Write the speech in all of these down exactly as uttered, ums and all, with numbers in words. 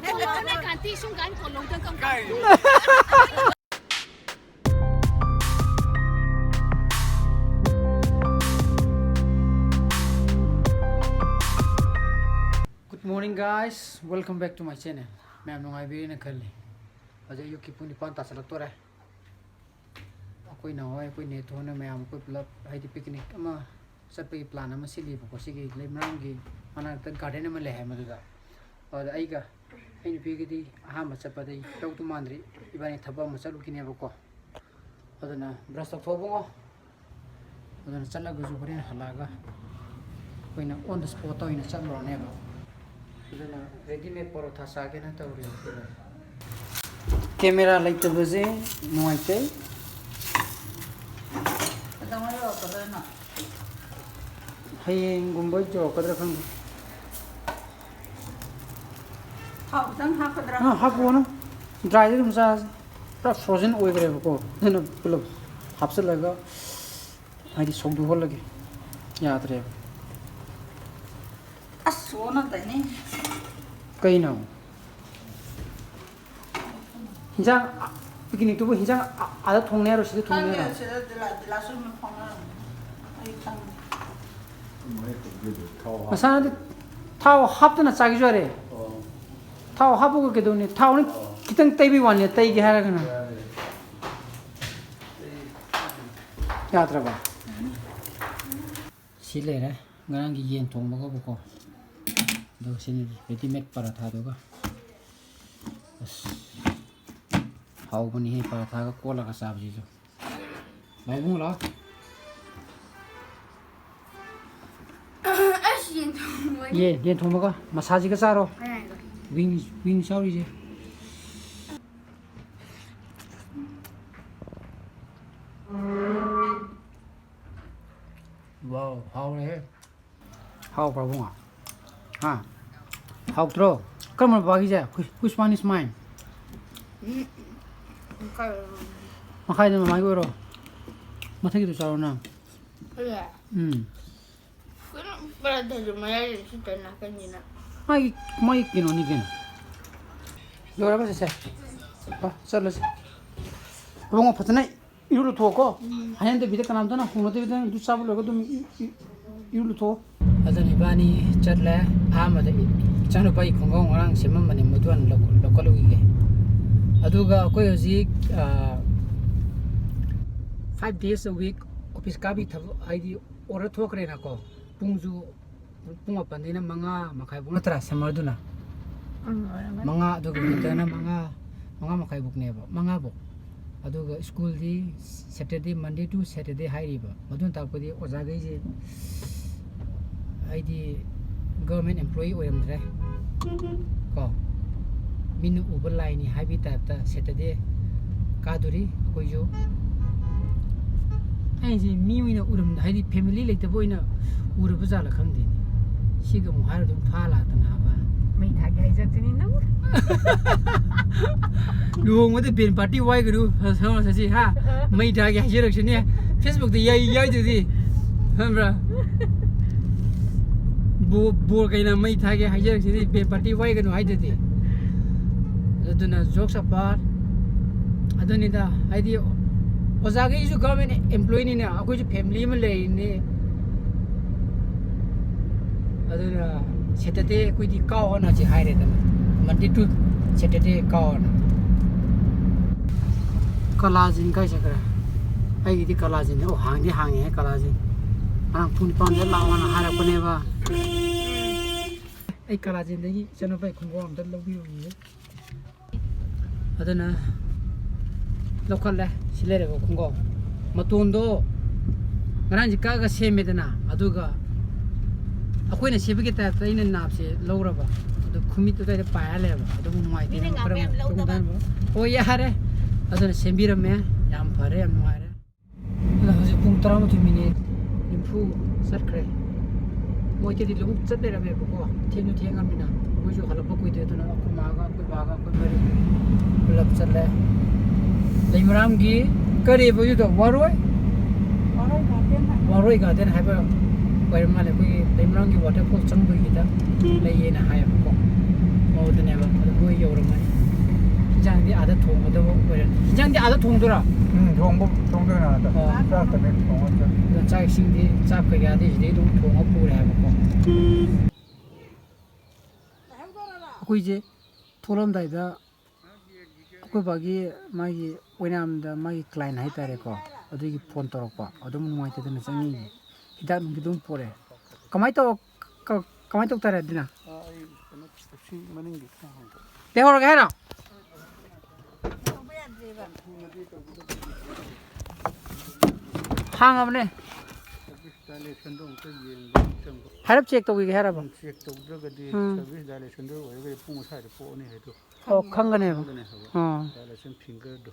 ꯀꯣꯂꯣꯝꯗꯅꯦ ꯀꯥꯟꯇꯤ ꯁꯨꯝ ꯀꯥꯟ ꯀꯣꯂꯣꯝꯗ ꯀꯝ-꯫ Good morning, guys, welcome back to my channel. ꯃꯌꯥꯝ ꯅꯨꯡꯉꯥꯏꯕꯤꯔꯦꯅ ꯈꯜꯂꯤ꯫ ꯍꯧꯖꯤꯛ ꯑꯌꯨꯛꯀꯤ ꯄꯨꯡ ꯅꯤꯄꯥꯟ ꯇꯥꯁꯜꯂꯛꯇꯣꯔꯦ꯫ ꯑꯩꯈꯣꯏ ꯅꯍꯥꯟꯋꯥꯏ ꯑꯩꯈꯣꯏ ꯅꯦꯊꯣꯟꯅ ꯃꯌꯥꯝ ꯑꯩꯈꯣꯏ ꯄꯨꯂꯞ ꯍꯥꯏꯗꯤ picnic ꯑꯃ ꯆꯠꯄꯒꯤ plan ꯑꯃ ꯁꯤꯜꯂꯤꯕꯀꯣ, ꯁꯤꯒꯤ ꯂꯩꯃꯔꯥꯝꯒꯤ ꯃꯅꯥꯛꯇ garden ꯑꯃ ꯂꯩ ꯍꯥꯏ ꯃꯗꯨꯗ꯫ ꯑꯗꯨꯗ ꯑꯩꯒ ꯑꯩ ꯅꯨꯄꯤꯒꯗꯤ ꯑꯍꯥꯟꯕ ꯆꯠꯄꯗ ꯑꯩ ꯇꯧꯗꯧ ꯃꯥꯟꯗ꯭ꯔꯤ, ꯏꯕꯥꯅꯤ ꯊꯕꯛ ꯑꯃ ꯆꯠꯂꯨꯈꯤꯅꯦꯕꯀꯣ꯫ ꯑꯗꯨꯅ brush ꯇꯧꯊꯣꯛꯑꯣ ꯏꯕꯨꯡꯉꯣ꯫ ꯑꯗꯨꯅ ꯆꯠꯂꯒꯁꯨ ꯍꯣꯔꯦꯟ ꯍꯜꯂꯛꯑꯒ ꯑꯩꯈꯣꯏꯅ on the spot ꯑꯣꯏꯅ ꯆꯠꯂꯨꯔꯅꯦꯕ꯫ ꯑꯗꯨꯅ readymade ꯄꯔꯣꯊꯥ ꯆꯥꯒꯦꯅ ꯇꯧꯔꯤ꯫ Camera ꯂꯩꯇꯕꯁꯦ ꯅꯨꯡꯉꯥꯏꯇꯦ꯫ ꯀꯩꯗꯧꯉꯩ ꯌꯧꯔꯛꯀꯗꯣꯏꯅꯣ? ꯍꯌꯦꯡꯒꯨꯝꯕ ꯌꯧꯔꯛꯀꯗ꯭ꯔꯥ ꯈꯪꯗꯦ꯫ ꯊꯥꯎ ꯈꯤꯇꯪ ꯍꯥꯞꯀꯗ꯭ꯔꯥ? ꯑꯥ, ꯍꯥꯞꯄꯣꯅ꯫ Dry ꯗ ꯑꯗꯨꯝ ꯆꯥꯁꯦ꯫ ꯄꯨꯔꯥ frozen ꯑꯣꯏꯈ꯭ꯔꯦꯕꯀꯣ꯫ ꯑꯗꯨꯅ ꯄꯨꯂꯞ ꯍꯥꯞꯆꯤꯜꯂꯒ ꯍꯥꯏꯗꯤ ꯁꯧꯗꯣꯛꯍꯜꯂꯒꯦ꯫ ꯌꯥꯗ꯭ꯔꯦꯕ꯫ ꯑꯁ, ꯑꯣꯟꯅ ꯇꯩꯅꯩ꯫ ꯀꯩꯅꯣ? ꯍꯤꯟꯖꯥꯡ, picnic ꯇꯨꯕꯨ ꯍꯤꯟꯖꯥꯡ ꯑ-, ꯑꯥꯗ ꯊꯣꯡꯅꯤ ꯍꯥꯏꯔꯣ, ꯁꯤꯗ ꯊꯣꯡꯅꯤ ꯈꯪꯗꯦ, ꯍꯥꯏꯔꯣ? ꯁꯤꯗ ꯗꯤꯂꯥ-, ꯗꯤꯂꯥꯁꯨ ꯑꯗꯨꯝ ꯐꯥꯎꯅꯔꯝꯒꯅꯤ꯫ ꯑꯩ ꯈꯪꯗꯦ꯫ ꯊꯥꯎ ꯍꯥꯞ-, ꯃꯁꯥꯅꯗꯤ ꯊꯥꯎ ꯍꯥꯞꯇꯅ ꯆꯥꯒꯦꯁꯨ ꯌꯥꯔꯦ꯫ ꯑꯣ꯫ ꯊꯥꯎ ꯍꯥꯞꯄꯒ ꯀꯩꯗꯧꯅꯤ? ꯊꯥꯎꯅ ꯑꯣ꯫ ꯈꯤꯇꯪ ꯇꯩꯕꯩ ꯋꯥꯅꯤ, ꯇꯩꯒꯦ ꯍꯥꯏꯔꯒꯅ꯫ ꯌꯥꯔꯦ꯫ ꯌꯥꯗ꯭ꯔꯕ? ꯁꯤ ꯂꯩꯔꯦ, ꯉꯔꯥꯡꯒꯤ ꯌꯦꯟ ꯊꯣꯡꯕꯒꯕꯨꯀꯣ꯫ ꯑꯗꯨꯒ ꯁꯤꯅ readymade ꯄꯔꯥꯊꯥꯗꯨꯒ꯫ ꯑꯁ, ꯍꯥꯎꯕꯅꯤꯍꯦ, ꯄꯔꯥꯊꯥꯒ ꯀꯣꯠꯂꯒ ꯆꯥꯕꯁꯤꯁꯨ꯫ ꯂꯥꯛꯑꯣ ꯏꯕꯨꯡꯉꯣ, ꯂꯥꯛꯑꯣ꯫ ꯑꯁ, ꯌꯦꯟ ꯊꯣꯡꯕꯅꯤ꯫ ꯌꯦꯟ, ꯌꯦꯟ ꯊꯣꯡꯕꯒ ꯃꯁꯥꯁꯤꯒ ꯆꯥꯔꯣ꯫ ꯀꯅꯥꯒ? Wings, wings ꯌꯥꯎꯔꯤꯁꯦ꯫ Wow, ꯍꯥꯎꯔꯦꯍꯦ꯫ ꯍꯥꯎꯕ꯭ꯔꯥ ꯏꯕꯨꯡꯉꯣ? ꯍꯥ? ꯍꯥꯎꯇ꯭ꯔꯣ? ꯀꯔꯝꯕ ꯕꯕꯥꯒꯤꯁꯦ? Which, which one is mine? ꯎꯝ, ꯀꯩꯅꯣ? ꯃꯈꯥꯏꯗ ꯃꯃꯥꯒꯤ ꯑꯣꯏꯔꯣ? ꯃꯊꯛꯀꯤꯗꯣ ꯆꯥꯔꯣ ꯅꯪ꯫ ꯍꯣꯏ꯫ ꯎꯝ꯫ ꯀꯩꯅꯣ, ꯄꯔꯥꯊꯥꯗꯣ ꯃꯌꯥꯏꯗ ꯁꯤꯠꯇ ꯅꯥꯀꯟꯒꯤꯅ꯫ ꯃꯥꯒꯤ, ꯃꯥꯒꯤ ꯀꯩꯅꯣꯅꯤ ꯀꯩꯅꯣ꯫ ꯌꯧꯔꯕ ꯆꯦꯆꯦ? ꯑ, ꯆꯠꯂꯁꯤ꯫ ꯏꯕꯨꯡꯉꯣ, ꯐꯖꯅ ꯏꯔꯨ ꯂꯨꯊꯣꯛꯑꯣꯀꯣ꯫ ꯍꯥꯏꯅꯗꯕꯤꯗ, ꯀꯅꯥꯝꯇꯅ ꯍꯧꯅꯗꯕꯤꯗ, ꯅꯪ ꯑꯗꯨ ꯆꯥꯕ ꯂꯣꯏꯔꯒ ꯑꯗꯨꯝ ꯏ-, ꯏ-, ꯏꯔꯨ ꯂꯨꯊꯣꯛꯑꯣ꯫ ꯑꯗꯨꯅ ꯏꯕꯥꯅꯤ ꯆꯠꯂꯦ꯫ ꯑꯍꯥꯟꯕꯗ ꯏ-, ꯏꯆꯥꯅꯨꯄꯥꯒꯤ ꯈꯣꯡꯒ꯭ꯔꯥꯎ ꯉꯔꯥꯡ ꯁꯦꯝꯃꯝꯕꯅꯦ, ꯃꯗꯨ ꯍꯥꯟꯅ ꯂꯧ-, ꯂꯧꯈꯠꯂꯨꯈꯤꯒꯦ꯫ ꯑꯗꯨꯒ ꯑꯩꯈꯣꯏ ꯍꯧꯖꯤꯛ, ꯑ, five days a week office ꯀꯥꯕꯤ ꯊꯕꯛ, ꯍꯥꯏꯗꯤ order ꯊꯣꯛꯈ꯭ꯔꯦꯅꯀꯣ꯫ ꯄꯨꯡꯁꯨ ꯄꯨꯡ ꯃꯥꯄꯟꯗꯩꯅ ꯃꯉꯥ ꯃꯈꯥꯏꯐꯥꯎ ꯅꯠꯇ꯭ꯔꯥ, summerꯗꯨꯅ? ꯎꯝ, ꯑꯣꯏꯔꯝꯒꯅꯤ꯫ ꯃꯉꯥ, ꯑꯗꯨꯒ winterꯅ ꯃꯉꯥ, ꯃꯉꯥ ꯃꯈꯥꯏꯐꯥꯎꯅꯦꯕ, ꯃꯉꯥꯐꯥꯎ꯫ ꯑꯗꯨꯒ schoolꯗꯤ Saturday, Monday to Saturday ꯍꯥꯏꯔꯤꯕ꯫ ꯃꯗꯨꯅ ꯇꯥꯛꯄꯗꯤ ꯑꯣꯖꯥꯈꯩꯁꯦ ꯑꯩꯗꯤ government employee ꯑꯣꯏꯔꯝꯗ꯭ꯔꯦ ꯀꯣ꯫ ꯃꯤꯅ ꯎꯕ ꯂꯥꯏꯅꯤ ꯍꯥꯏꯕꯒꯤ typeꯇ Saturday ꯀꯥꯗꯣꯔꯤ ꯑꯩꯈꯣꯏꯁꯨ꯫ ꯑꯩꯁꯦ ꯃꯤ ꯑꯣꯏꯅ ꯎꯔꯝ-, ꯍꯥꯏꯗꯤ family ꯂꯩꯇꯕ ꯑꯣꯏꯅ ꯎꯔꯕ ꯖꯥꯠꯂ ꯈꯪꯗꯦꯅꯦ꯫ ꯁꯤꯒ ꯑꯃꯨꯛ ꯍꯥꯏꯔꯨꯔꯗꯤ ꯑꯃꯨꯛ ꯐꯥ ꯂꯥꯛꯇꯅꯕ꯫ ꯃꯩ ꯊꯥꯒꯦ ꯍꯥꯏꯖꯔꯛꯇꯣꯏꯅꯤ ꯅꯪ꯫ ꯂꯨꯍꯣꯡꯕꯗ band party ꯋꯥꯏꯒꯅꯨ, ꯁ-, ꯁ-, ꯁꯁꯤ, ꯍꯥ? ꯃꯩ ꯊꯥꯒꯦ ꯍꯥꯏꯖꯔꯛꯁꯤꯅꯦ꯫ Facebookꯇ ꯌꯥꯏ-, ꯌꯥꯏꯗꯨꯗꯤ꯫ ꯈꯪꯕ꯭ꯔꯥ? ꯕꯣ-, ꯕꯣꯔ ꯀꯩꯅ ꯃꯩ ꯊꯥꯒꯦ ꯍꯥꯏꯖꯔꯛꯁꯤꯗꯤ, band party ꯋꯥꯏꯒꯅꯨ ꯍꯥꯏꯗꯨꯗꯤ꯫ ꯑꯗꯨꯅ jokes apart, ꯑꯗꯨꯅꯤꯗ, ꯍꯥꯏꯗꯤ ꯑꯣꯖꯥꯈꯩꯁꯨ government employeeꯅꯤꯅ ꯑꯩꯈꯣꯏꯁꯨ family ꯑꯃ ꯂꯩꯔꯤꯅꯤ꯫ ꯑꯗꯨꯅ Saturday ꯑꯩꯈꯣꯏꯗꯤ ꯀꯥꯎ ꯍꯣꯠꯅꯁꯤ ꯍꯥꯏꯔꯦꯗꯅ, Monday to Saturday ꯀꯥꯎ ꯍꯣꯠꯅ꯫ ꯀꯂꯥꯖꯤꯟ ꯀꯥꯏ ꯆꯠꯈ꯭ꯔꯦ? ꯑꯩꯒꯤꯗꯤ ꯀꯂꯥꯖꯤꯟ, ꯑꯣ, ꯍꯥꯡꯗꯤ ꯍꯥꯡꯉꯦ ꯀꯂꯥꯖꯤꯟ꯫ ꯉꯔꯥꯡ ꯄꯨꯡ ꯅꯤꯄꯥꯟꯗ ꯂꯥꯛꯑꯣꯅ ꯍꯥꯏꯔꯛꯄꯅꯦꯕ꯫ ꯑꯩ ꯀꯂꯥꯖꯤꯟꯗꯒꯤ ꯏꯆꯟꯅꯨꯄꯥꯒꯤ ꯈꯣꯡꯒ꯭ꯔꯥꯎ ꯑꯝꯇ ꯂꯧꯕꯤꯔꯨꯒꯦ꯫ ꯑꯗꯨꯅ ꯂꯧꯈꯠꯂꯦ꯫ ꯁꯤ ꯂꯩꯔꯦꯕ ꯈꯣꯡꯒ꯭ꯔꯥꯎ꯫ ꯃꯇꯣꯟꯗꯣ ꯉꯔꯥꯡꯁꯦ ꯀꯛꯑꯒ ꯁꯦꯝꯃꯦꯗꯅ, ꯑꯗꯨꯒ ꯑꯩꯈꯣꯏꯅ ꯁꯦꯝꯕꯒꯤ typeꯇ ꯑꯩꯅ ꯅꯥꯞꯁꯦ ꯂꯧꯔꯕ, ꯑꯗꯨ ꯈꯨꯃꯤꯠꯇꯨ ꯑꯗꯨꯋꯥꯏꯗ ꯄꯥꯏꯔ ꯂꯩꯔꯕ꯫ ꯑꯗꯨꯕꯨ ꯅꯨꯡꯉꯥꯏꯇꯦ꯫ ꯃꯤꯅ ꯉꯥꯡꯕ ꯌꯥꯝ ꯂꯧꯗꯕ꯫ ꯇꯨꯡꯗ-, ꯑꯣ, ꯌꯥꯔꯦ꯫ ꯑꯗꯨꯅ ꯁꯦꯝꯕꯤꯔꯝꯃꯦ꯫ ꯌꯥꯝ ꯐꯔꯦ, ꯌꯥꯝ ꯅꯨꯡꯉꯥꯏꯔꯦ꯫ ꯑꯗꯣ ꯍꯧꯖꯤꯛ ꯄꯨꯡ ꯇꯔꯥꯃꯥꯊꯣꯏ minute ꯅꯤꯐꯨ ꯆꯠꯈ꯭ꯔꯦ꯫ ꯃꯣꯏꯗꯗꯤ ꯂꯧꯕꯨꯛ ꯆꯠ ꯂꯩꯔꯝꯃꯦꯕꯀꯣ, ꯊꯦꯡꯁꯨ ꯊꯦꯡꯉꯃꯤꯅ꯫ ꯃꯣꯏꯁꯨ ꯍꯜꯂꯛꯄ ꯀꯨꯏꯗ꯭ꯔꯦ, ꯑꯗꯨꯅ ꯑꯩꯈꯣꯏ ꯃꯥꯒ ꯑꯩꯈꯣꯏ ꯕꯥꯒ ꯑꯩꯈꯣꯏ ꯃꯔꯤ ꯄꯨꯂꯞ ꯆꯠꯂꯦ꯫ ꯂꯩꯃꯔꯥꯝꯒꯤ ꯀꯔꯤꯕ ꯑꯗꯨꯗꯣ? ꯋꯥꯔꯣꯏ? ꯋꯥꯔꯣꯏ garden ꯍꯥꯏꯕ꯫ ꯋꯥꯔꯣꯏ garden ꯍꯥꯏꯕ ꯑꯣꯏꯔ ꯃꯥꯜꯂꯦ꯫ ꯑꯩꯈꯣꯏꯒꯤ ꯂꯩꯃꯔꯥꯝꯒꯤ waterfall ꯆꯪꯕꯒꯤꯗ ꯂꯩꯌꯦꯅ ꯍꯥꯏꯌꯦꯕꯀꯣ꯫ ꯃꯣꯏꯗꯅꯦꯕ꯫ ꯑꯗꯣ ꯃꯣꯏ ꯌꯧꯔꯝꯃꯅꯤ꯫ ꯗꯤ ꯑꯥꯗ ꯊꯣꯡꯒꯗꯕ ꯑꯣꯏꯔꯅꯤ꯫ ꯏꯟꯖꯥꯡꯗꯤ ꯑꯥꯗ ꯊꯣꯡꯗꯣꯏꯔꯥ? ꯎꯝ, ꯊꯣꯡꯕ, ꯊꯣꯡꯗꯣꯏꯅꯦ ꯑꯥꯗ꯫ ꯑꯣ꯫ ꯆꯥꯛ ꯈꯛꯇꯅꯦ ꯊꯣꯡꯉꯒ ꯆꯠ- ꯑꯗꯣ ꯆꯥꯛ ꯏꯁꯤꯡꯗꯤ, ꯆꯥꯛ ꯀꯩꯀꯥꯗꯤ ꯁꯤꯗꯩ ꯑꯗꯨꯝ ꯊꯣꯡꯉ ꯄꯨꯔꯦ ꯍꯥꯏꯕꯀꯣ꯫ ꯑꯩꯈꯣꯏꯁꯦ ꯊꯣꯛꯂꯝꯗꯥꯏꯗ ꯑꯩꯈꯣꯏ ꯕꯥꯒꯤ ꯃꯥꯒꯤ ꯑꯣꯏꯅꯥꯝꯗ ꯃꯥꯒꯤ client ꯍꯥꯏꯇꯥꯔꯦꯀꯣ, ꯑꯗꯨꯒꯤ phone ꯇꯧꯔꯛꯄ, ꯑꯗꯨꯝ ꯅꯨꯡꯉꯥꯏꯇꯗꯅ ꯆꯪꯉꯛꯏꯅꯦ꯫ ꯍꯤꯗꯥꯛ ꯅꯨꯡꯗꯤ ꯑꯗꯨꯝ ꯄꯨꯔꯛꯑꯦ꯫ ꯀꯃꯥꯏꯅ ꯇꯧ-, ꯀ-, ꯀꯃꯥꯏꯅ ꯇꯧ ꯇꯥꯔꯦ ꯑꯗꯨꯅ? ꯑꯥ, ꯑꯩ ꯀꯩꯅꯣ, ꯁꯤ ꯃꯅꯤꯡꯒꯤ ꯈꯔ ꯍꯥꯡꯗꯣꯛ꯫ ꯂꯩꯍꯧꯔꯒꯦ ꯍꯥꯏꯔꯣ? ꯍꯥꯡꯉꯕꯅꯦ꯫ Service violationꯗꯣ ꯑꯝꯇ ꯌꯦꯡꯕ ꯑꯃ ꯆꯪꯕ꯫ ꯍꯥꯏꯔꯞ check ꯇꯧꯈꯤꯒꯦ ꯍꯥꯏꯔꯕ? ꯎꯝ, check ꯇꯧꯗ꯭ꯔꯒꯗꯤ ꯎꯝ꯫ Service violationꯗꯣ ꯑꯣꯏꯔꯒꯗꯤ ꯄꯨꯡ ꯑꯁ꯭ꯋꯥꯏꯗ ꯄꯣꯛꯑꯅꯤ ꯍꯥꯏꯗꯣ꯫ ꯑꯣ, ꯈꯪꯒꯅꯦꯕ꯫ ꯈꯪꯒꯅꯤ ꯍꯥꯏꯕ꯫ ꯑꯥ꯫ Violation fingerꯗꯣ꯫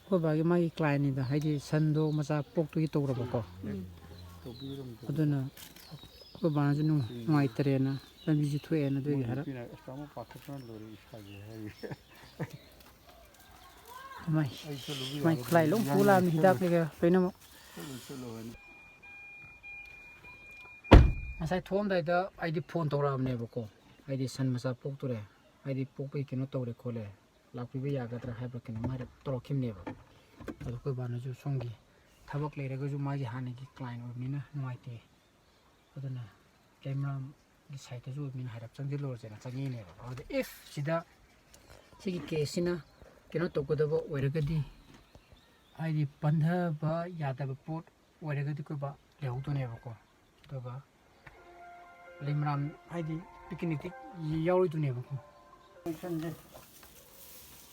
ꯑꯩꯈꯣꯏ ꯕꯥꯒꯤ ꯃꯥꯒꯤ clientꯅꯤꯗ, ꯍꯥꯏꯗꯤ ꯁꯟꯗꯣ ꯃꯆꯥ ꯄꯣꯛꯇꯨꯒꯤ ꯇꯧꯔꯕꯀꯣ꯫ ꯎꯝ꯫ ꯇꯧꯕꯤꯔꯝꯗꯕꯗꯣ꯫ ꯑꯗꯨꯅ ꯑꯩꯈꯣꯏ ꯕꯥꯅꯁꯨ ꯅꯨꯡ-, ꯎꯝ꯫ ꯅꯨꯡꯉꯥꯏꯇꯔꯦꯅ ꯂꯝꯕꯤꯁꯨ ꯊꯣꯛꯑꯦꯅ ꯑꯗꯨꯒꯤ ꯃꯣꯏ ꯍꯥꯏꯔꯞ꯫ ꯅꯨꯄꯤꯅ, "ꯑꯁ, ꯇꯥꯃꯣ ꯄꯥꯈꯠꯄꯅ ꯂꯣꯏꯔꯦ ꯏꯁꯥꯁꯦ," ꯍꯥꯏꯔꯤ꯫ ꯃꯥꯏ, ꯑꯩ ꯆꯠꯂꯨꯕ ꯃꯥꯏ ꯌꯥꯔꯣꯏꯗ꯭ꯔꯣ? ꯈꯨꯠꯂꯥꯏ ꯂꯣꯏ ꯌꯥꯅꯤ, ꯄꯨ ꯂꯥꯛꯑꯕꯅꯤ, ꯍꯤꯗꯥꯛ ꯆꯠꯂꯨ꯫ ꯀꯩꯀꯥ ꯂꯣꯏꯅꯃꯛ꯫ ꯆꯠꯂꯨ, ꯆꯠꯂꯨ ꯍꯥꯏꯅ꯫ ꯉꯁꯥꯏ ꯊꯣꯛꯑꯝꯗꯥꯏꯗ ꯑꯩꯗꯤ phone ꯇꯧꯔꯛꯑꯕꯅꯦꯕꯀꯣ, ꯍꯥꯏꯗꯤ ꯁꯟ ꯃꯆꯥ ꯄꯣꯛꯇꯣꯔꯦ, ꯍꯥꯏꯗꯤ ꯄꯣꯛꯄꯒꯤ ꯀꯩꯅꯣ ꯇꯧꯔꯦ ꯈꯣꯠꯂꯦ, ꯂꯥꯛꯄꯤꯕ ꯌꯥꯒꯗ꯭ꯔꯥ ꯍꯥꯏꯕ꯭ꯔꯥ ꯀꯩꯅꯣꯝ ꯍꯥꯏꯔꯞ ꯇꯧꯔꯛꯈꯤꯕꯅꯦꯕ꯫ ꯑꯗꯣ ꯑꯩꯈꯣꯏ ꯕꯥꯅꯁꯨ ꯁꯣꯝꯒꯤ ꯊꯕꯛ ꯂꯩꯔꯒꯁꯨ ꯃꯥꯒꯤ ꯍꯥꯟꯅꯒꯤ client ꯑꯣꯏꯕꯅꯤꯅ ꯅꯨꯡꯉꯥꯏꯇꯦ, ꯑꯗꯨꯅ ꯂꯩꯃꯔꯥꯝꯒꯤ sideꯇꯁꯨ ꯑꯣꯏꯕꯅꯤꯅ ꯍꯥꯏꯔꯞ ꯆꯪꯁꯤꯜꯂꯨꯔꯁꯦꯅ ꯆꯪꯉꯛꯏꯅꯦꯕ꯫ ꯑꯗꯨꯗ if ꯁꯤꯗ ꯁꯤꯒꯤ caseꯁꯤꯅ ꯀꯩꯅꯣ ꯇꯧꯒꯗꯕ ꯑꯣꯏꯔꯒꯗꯤ, ꯍꯥꯏꯗꯤ ꯄꯟꯊꯕ ꯌꯥꯗꯕ ꯄꯣꯠ ꯑꯣꯏꯔꯒꯗꯤ ꯑꯩꯈꯣꯏ ꯕꯥ ꯂꯩꯍꯧꯗꯣꯏꯅꯦꯕꯀꯣ꯫ ꯑꯗꯨꯒ ꯂꯩꯃꯔꯥꯝ ꯍꯥꯏꯗꯤ picnicꯇꯤ ꯌꯥꯎꯔꯣꯏꯗꯣꯏꯅꯦꯕꯀꯣ꯫ ꯃꯩꯁꯟꯁꯦ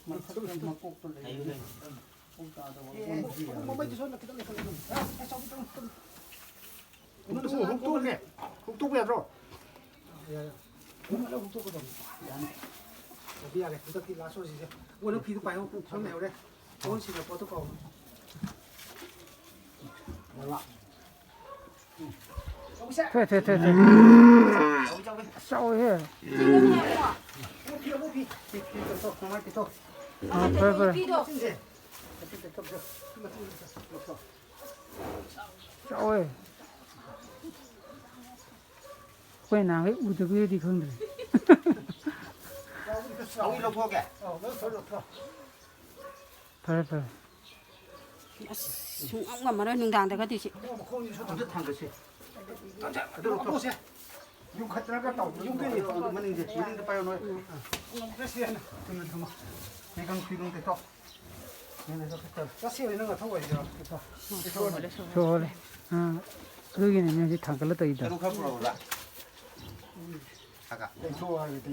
ꯃꯊꯛꯇ ꯃꯀꯣꯛꯇ ꯂꯩꯔꯦ꯫ ꯃꯃꯩꯗꯨ ꯁꯣꯝꯗ ꯈꯤꯇꯪ ꯂꯩꯈꯠꯂꯨ꯫ ꯑꯦ, ꯆꯧ ꯈꯤꯇꯪ ꯍꯨꯛꯇꯣꯛꯑꯒꯦ꯫ ꯍꯨꯛꯇꯣꯛꯄ ꯌꯥꯗ꯭ꯔꯣ? ꯌꯥꯏ, ꯌꯥꯏ꯫ ꯍꯨꯛꯇꯣꯛꯀꯗꯧꯅꯤ꯫ ꯌꯥꯅꯤ꯫ ꯌꯥꯗꯤ ꯌꯥꯔꯦ꯫ ꯍꯟꯗꯛꯇꯤ last ꯑꯣꯏꯔꯁꯤꯁꯦ꯫ ꯑꯣ, ꯅꯪ ꯐꯤꯗꯨ ꯄꯥꯏꯍꯧ꯫ ꯁꯣꯝ ꯂꯩꯍꯧꯔꯦ꯫ ꯀꯣꯟ ꯁꯤꯟꯅ ꯄꯣꯠꯇꯣ ꯀꯥꯎ꯫ ꯊꯣꯛꯑꯦ, ꯊꯣꯛꯑꯦ, ꯊꯣꯛꯑꯦ, ꯊꯣꯛꯑꯦ꯫ ꯆꯥꯎꯋꯦꯍꯦ꯫ ꯑꯥ, ꯐꯔꯦ, ꯐꯔꯦ꯫ ꯆꯥꯎꯋꯦ꯫ ꯑꯩꯈꯣꯏ ꯅꯍꯥꯟꯈꯩ ꯎꯗꯕꯒꯤꯔꯗꯤ ꯈꯪꯗ꯭ꯔꯦ꯫ ꯊꯥꯎꯒꯤ ꯂꯧꯊꯣꯛꯑꯒꯦ꯫ ꯑꯧ, ꯂꯣꯏ ꯐꯔꯦ, ꯂꯧꯊꯣꯛ꯫ ꯐꯔꯦ, ꯐꯔꯦ꯫ ꯑꯁ, ꯁꯨꯡꯉꯝ ꯉꯝꯃꯔꯣꯏ ꯅꯨꯡꯗꯥꯡꯗꯒꯗꯤ ꯁꯤ꯫ ꯑꯗꯨ ꯃꯈꯣꯡꯁꯤ ꯁꯨ ꯑꯝꯇ ꯊꯥꯡꯒꯠꯁꯤ꯫ ꯑꯗꯨ ꯂꯧꯊꯣꯛ꯫ ꯃꯈꯣꯡꯁꯦ ꯌꯨꯡꯈꯠꯇꯅꯒ ꯇꯧꯕ꯫ ꯌꯨꯝꯒꯤ ꯃꯅꯤꯡꯁꯦ, ꯃꯅꯤꯡꯗ ꯄꯥꯏꯌꯣ ꯅꯣꯏ꯫ ꯆꯠꯁꯤ ꯍꯥꯏꯅ꯫ ꯆꯨꯝꯅ ꯊꯝꯃꯣ꯫ ꯐꯤꯒꯪ, ꯐꯤꯒꯪ ꯇꯩꯊꯣꯛ꯫ ꯆꯠꯁꯤ ꯍꯣꯏ ꯅꯪ ꯊꯧ ꯑꯣꯏꯁꯤꯔꯣ? ꯁꯣꯜꯂꯦ, ꯁꯣꯜꯂꯦ꯫ ꯁꯣꯜꯂꯦ꯫ ꯑꯥ, ꯑꯗꯨꯒꯤꯅꯦ ꯍꯧꯖꯤꯛ ꯊꯥꯡꯒꯠꯂ ꯇꯧꯔꯤꯗꯣ꯫ ꯆꯔꯨ ꯈꯔ ꯄꯨꯔꯛꯎꯔꯥ? ꯊꯥꯡꯒꯠ꯫ ꯂꯩꯊꯣꯛꯑꯣ ꯍꯥꯏꯔꯗꯤ꯫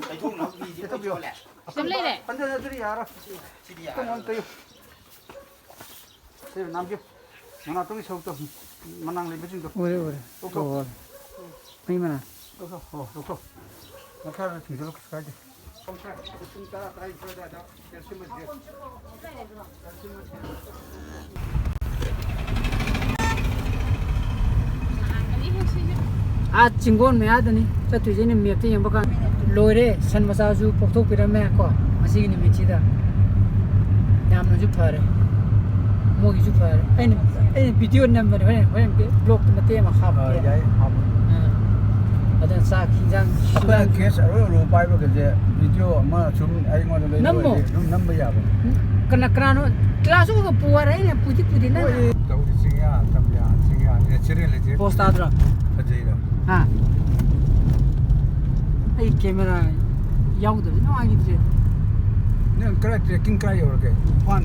ꯂꯩꯊꯣꯛꯅꯕ ꯃꯤꯗꯤ ꯑꯩꯈꯣꯏ ꯁꯣꯜꯂꯦ꯫ ꯁꯤꯗ ꯂꯩꯔꯦ꯫ ꯍꯟꯊꯗ꯭ꯔꯗꯤ ꯌꯥꯔꯣꯏ꯫ ꯁꯤꯗꯤ ꯌꯥꯔꯣꯏ꯫ ꯈꯤꯇꯪ ꯑꯃꯨꯛ ꯇꯩꯌꯨ꯫ ꯁꯤ ꯅꯥꯝꯁꯤ ꯃꯅꯥꯇꯣꯟꯒꯤ ꯁꯔꯨꯛꯇꯣ, ꯃꯅꯥ ꯂꯩꯕꯁꯤꯡꯗꯣ꯫ ꯎꯔꯦ, ꯎꯔꯦ꯫ ꯂꯧꯊꯣꯛ꯫ ꯎꯔꯦ꯫ ꯃꯩ ꯃꯅꯥ꯫ ꯂꯧꯊꯣꯛ꯫ ꯑꯣ, ꯂꯧꯊꯣꯛ꯫ ꯃꯈꯥꯗ ꯊꯤꯡꯖꯤꯜꯂꯨ, ꯀꯩꯁꯨ ꯀꯥꯏꯗꯦ꯫ ꯄꯨꯡ ꯇꯔꯥ, ꯇꯔꯥꯅꯤꯊꯣꯏ ꯑꯗꯨꯋꯥꯏꯗ ꯁꯦꯝꯃꯁꯦ꯫ ꯑꯥ, ꯆꯤꯡꯒꯣꯟ ꯃꯌꯥꯗꯅꯤ ꯆꯠꯇꯣꯏꯁꯦ꯫ ꯑꯩꯅ ꯃꯦꯞꯇ ꯌꯦꯡꯕ ꯀꯥꯟꯗ ꯂꯣꯏꯔꯦ, ꯁꯟ ꯃꯆꯥꯁꯨ ꯄꯣꯛꯊꯣꯛꯄꯤꯔꯝꯃꯦ ꯀꯣ ꯉꯁꯤꯒꯤ ꯅꯨꯃꯤꯠꯁꯤꯗ꯫ ꯌꯥꯝꯅꯁꯨ ꯐꯔꯦ, ꯃꯣꯏꯒꯤꯁꯨ ꯐꯔꯦ꯫ ꯑꯩꯅ, ꯑꯩꯅ ꯚꯤꯗꯤꯑꯣ ꯅꯝꯕꯅꯦ, ꯍꯣꯔꯦꯟ, ꯍꯣꯔꯦꯟ ꯕ꯭ꯂꯣꯛꯇ ꯃꯇꯦꯛ ꯑꯃ ꯍꯥꯞꯀꯦ꯫ ꯑꯥ, ꯌꯥꯏ, ꯍꯥꯞꯄꯣ꯫ ꯑꯥ꯫ ꯑꯗꯨꯅ ꯆꯥꯛ ꯍꯤꯟꯖꯥꯡ ꯑꯩꯈꯣꯏꯅ ꯁꯨꯔꯥꯡ ꯀꯦꯁ ꯑꯔꯣꯏ ꯑꯔꯣꯏꯕ ꯄꯥꯏꯕꯒꯁꯦ ꯚꯤꯗꯤꯑꯣ ꯑꯃ ꯁꯨꯝ ꯑꯩꯉꯣꯟꯗ ꯂꯩꯕ ꯅꯝꯃꯣ꯫ ꯑꯣꯏꯔꯗꯤ ꯑꯗꯨꯝ ꯅꯝꯕ ꯌꯥꯕ꯫ ꯀꯅꯥ ꯀꯅꯥꯅꯣ ꯀ꯭ꯂꯥꯁ ꯑꯃꯒ ꯄꯨ ꯍꯥꯏꯔꯦ, ꯑꯩꯅ ꯄꯨꯗꯤ ꯄꯨꯗꯦ ꯅꯪ꯫ ꯍꯣꯏ, ꯇꯧꯗꯤ ꯆꯤꯡꯌꯥ, ꯇꯝꯌꯥ, ꯆꯤꯡꯌꯥ, natural ꯁꯦ ꯄꯣꯁ ꯇꯥꯗ꯭ꯔꯣ? ꯐꯖꯩꯗ꯫ ꯍꯥ? ꯑꯩ ꯀꯦꯃꯦꯔꯥ ꯌꯥꯎꯗꯕꯁꯦ ꯅꯨꯡꯉꯥꯏꯈꯤꯗ꯭ꯔꯦ꯫ ꯅꯪ ꯀꯔꯥꯏ trekking ꯀꯔꯥꯏ ꯌꯧꯔꯒꯦ? ꯏꯝꯐꯥꯜ?